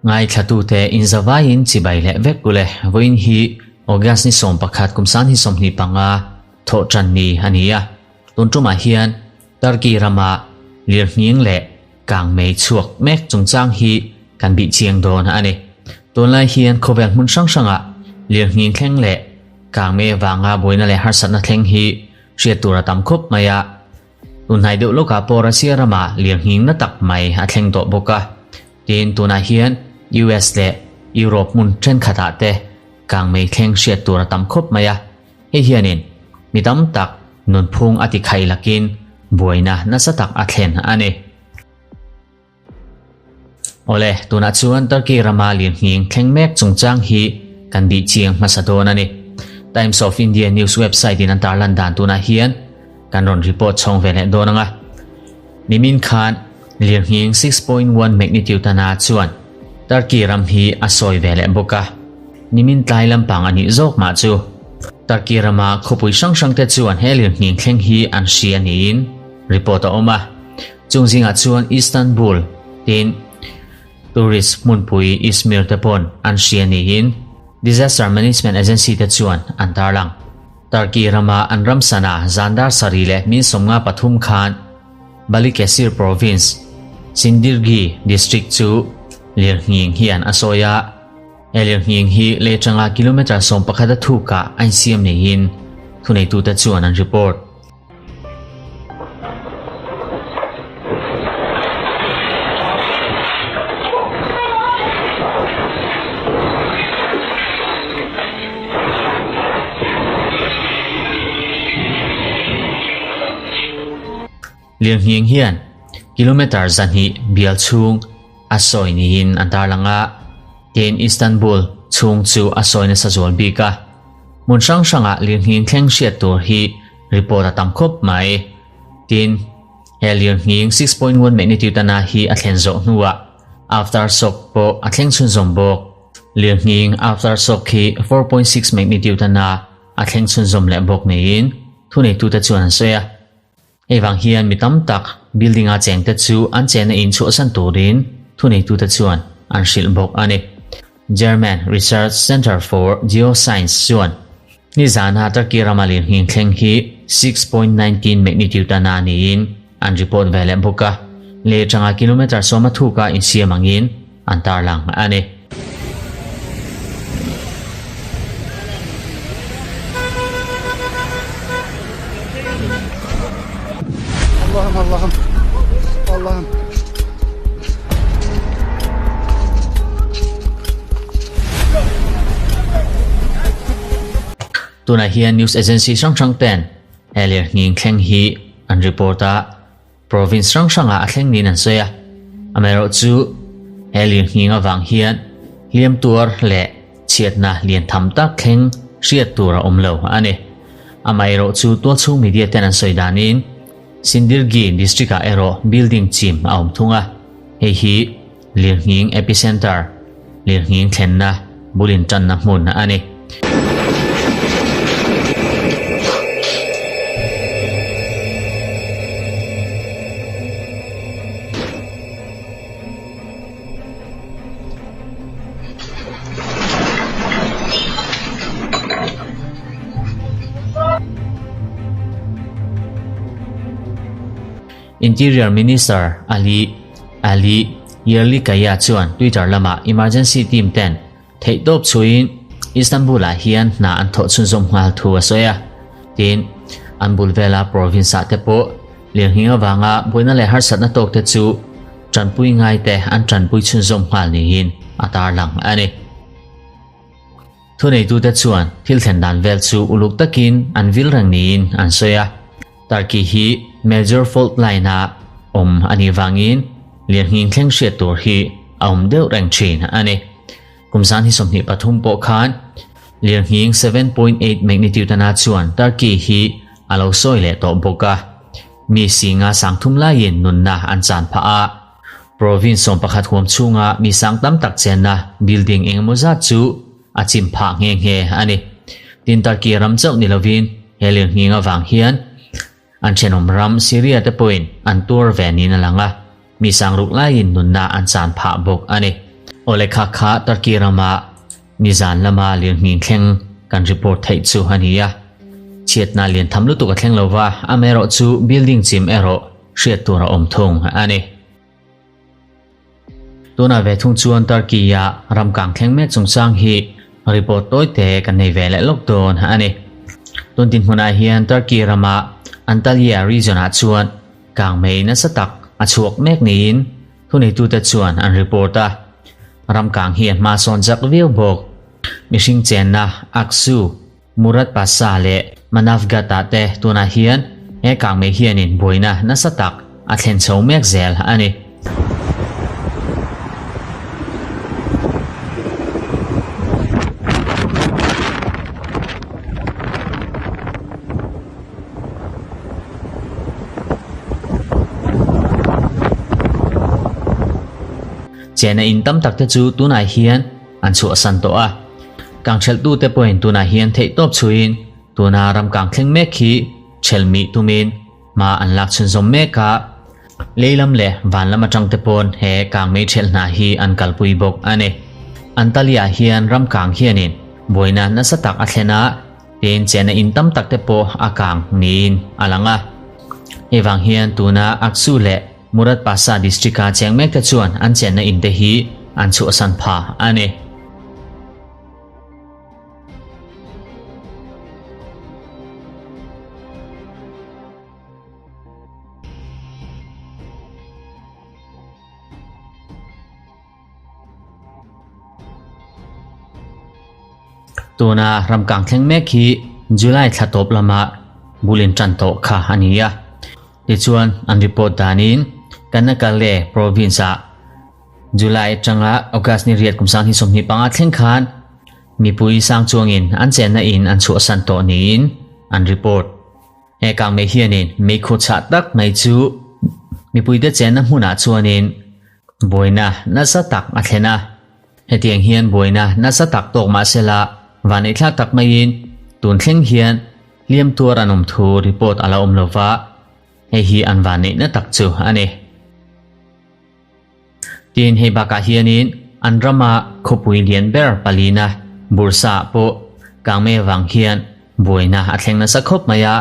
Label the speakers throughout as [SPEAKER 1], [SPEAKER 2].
[SPEAKER 1] Ngaithlatute inzavaiin chibai leh vek ule. Vawiin hi August ni 11 kum 2025 thawh tan ni a ni a. Tun tumah hian Turkey rama lirnghing leh kangmei chhuak mek chungchang hi kan bih chiang dawn a ni. Tunlai hian khawvel hmun hrang hrangah lirnghing thleng leh kangmei avanga buaina leh harsatna thleng hi hriat tur a tam khawp mai a. Tunhnai deuh lawkah pawh Russia ramah lirnghing na tak mai a thleng tawh bawk a. Tin, tunah hian US leh Europe hmun thenkhatah te kangmei thleng hriat tur a tam khawp mai a. Hei hianin mi tam tak nunphung a ti khaih lakin buaina nasa tak a thlen a ni. Awle, tunah chuan Turkey rama lirnghing thleng mek chungchang hi kan bih chiang hmasa dawn a ni. Times of India news website in an tarlan dan tunah hian kan rawn report chhawng ve leh dawn ang a. Nimin khan lirnghing 6.1 magnitude ana chuan Turkey ram hi a sawi ve leh bawk a. Nimin tlai lampang a nih zawk mah chu. Turkey rama khawpui hrang hrang te chuan he lirnghing thleng hi an hria niin report a awm a. Chung zingah chuan Istanbul tin tourist hmunpui Izmir te pawn an hria niin Disaster Management Agency te chuan an tarlang. Turkey rama an ram sana zan dar sarih leh min 53 khan Balikesir province Sindirgi district chu lirnghing hian a sawi a. He lirnghing hi lei atanga kilometre 11 a thukah a insiam niin thuneitute chuan an report. Lirnghing hian kilometre 200 bial chhung a sawi niin an tarlang a, tin Istanbul chhung chu a sawi nasa zual bik a. Hmun hrang hrangah lirnghing thleng hriat tur hi report a tam khawp mai. Tin, he lirnghing 6.1 magnitude ana hi a thlen zawh hnuah aftershock pawh a thleng chhunzawm bawk. Lirnghing aftershock hi 4.6 magnitude ana a thleng chhunzawm leh bawk niin thuneitute chuan an sawi a. Hei vang hian mi tam tak building a chengte chu an chenna in chhuahsan turin thuneitute chuan an hrilh bawk a ni. German Research Center for Geoscience chuan nizana Turkey rama lirnghing thleng hi 6.19 magnitude ana niin an report ve leh bawk a, lei atanga kilometre 10 a thuka insiam angin an tarlang a ni.
[SPEAKER 2] Allah'ım Allah'ım. Allah'ım.
[SPEAKER 1] Tunah hian news agency hrang hrang ten he lirnghing thleng hi an report a. Province hrang hrangah a thleng niin an sawi a, amaherawhchu he lirnghing avang hian hliam tuar leh chhiatna lian tham tak thleng hriat tur a awm lo a ni. Amaherawhchu tualchhung media ten an sawi danin Sindirgi district-ah erawh building chim a awm thung a, hei hi lirnghing epicenter, lirnghing thlenna bul intanna hmun a ni. Interior Minister Ali Ali Yerlikaya chuan Twitter lamah emergency team ten theihtawp chhuiin Istanbul-ah hian hna an thawh chhunzawm nghal thu a sawi a. Tin, an bul vela province-ah te pawh lirnghing avanga buaina leh harsatna tawk te chu tanpui ngai te an tanpui chhunzawm nghal niin a tarlang a ni. Thuneitute chuan thil thlen dan vel chu uluk takin an vil reng niin an sawi a. Turkey hi major fault line a awm a nih vangin lirnghing thleng hriat tur hi a awm deuh reng thin a ni. Kum 2023 pawh khan lirnghing 7.8 magnitude ana chuan Turkey hi a lo sawi leh tawh bawk a. Mi singa 30 laiin nunna an chan phah a. Province 11 huam chhunga mi sang tam tak chenna building engemaw zat chu a chim phah nghe nghe a ni. Tin Turkey ram chauh ni lovin he lirnghing avang hian an thenawm ram Syria te pawhin an tuar ve niin a lang a. mi sangruk laiin nunna an chan phah bawk a ni. Awle kha kha Turkey rama nizan lama lirnghing thleng kan report theih chu a ni a. Chhiatna lian tham lutuk a thleng lova, amaherawhchu building chim erawh hriat tur a awm thung a ni. Tunah ve thung chuan Turkey-a ram kang thleng mek chungchang hi report tawi te kan nei ve leh lawk dawn a ni. Tun dinhmunah hian Turkey rama Antalya region-ah chuan kang mei nasa tak a chhuak mek niin thuneitute chuan an report a. Ram kang hi a hma sawn chak viau bawk. Mihring chenna Aksu, Murat Pasha leh Manavgat-ah te tunah hian he kangmei hianin buaina nasa tak a thlen chho mek zel a ni. Chena in tam tak te chu tunah hian an chhuahsan tawh a. Kangthelhtute pawhin tunah hian theihtawp chhuiin tuna ram kang thleng mek hi thelmih tumin hma an lak chhunzawm mek a. Lei lam leh van lam atang te pawn he kangmei thelh hna hi an kalpui bawk a ni. Antalya hian ram kang hianin buaina nasa tak a thlen a, tin chena in tam tak te pawh a kang niin a lang a. Hei vang hian tuna Aksu leh Murat Pasha District-a cheng mekte chuan an chenna in te hi an chhuahsan pha a ni. Tuna ramkang thleng mek hi July thla tawp lama bul in tan tawh kha a ni a. Tichuan an report danin Kanakale province-ah July atanga August ni riat kum sang hi 25 thleng khan mipui sang chuangin an chenna in an chhuahsan tawh niin an report. He kangmei hianin meikhu chhah tak mai chu mipuite chenna hmunah chuanin buaina nasa tak a thlen a. Hetiang hian buaina nasa tak tawk mah sela vaneihthlak tak maiin tun thleng hian hliam tuar an awm thu report a la awm lova, hei hi an vanneihna tak chu a ni. Tin, hei bakah hianin an rama khawpui lian ber palina Bursa pawh kangmei avang hian buaina a thleng nasa khawp mai a.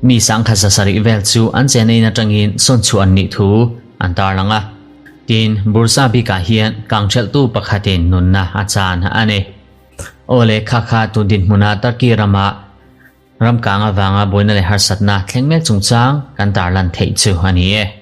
[SPEAKER 1] Mi sangkhat zasarih vel chu an chenain atangin sawn chhuah an nih thu an tarlang a. Tin, Bursa bikah hian kangthelhtu pakhatin nunna a chan a ni. Aw le kha kha tun dinhmuna Turkey rama ramkang avanga buaina leh harsatna thleng mek chungchang kan tarlan theih chu a ni e.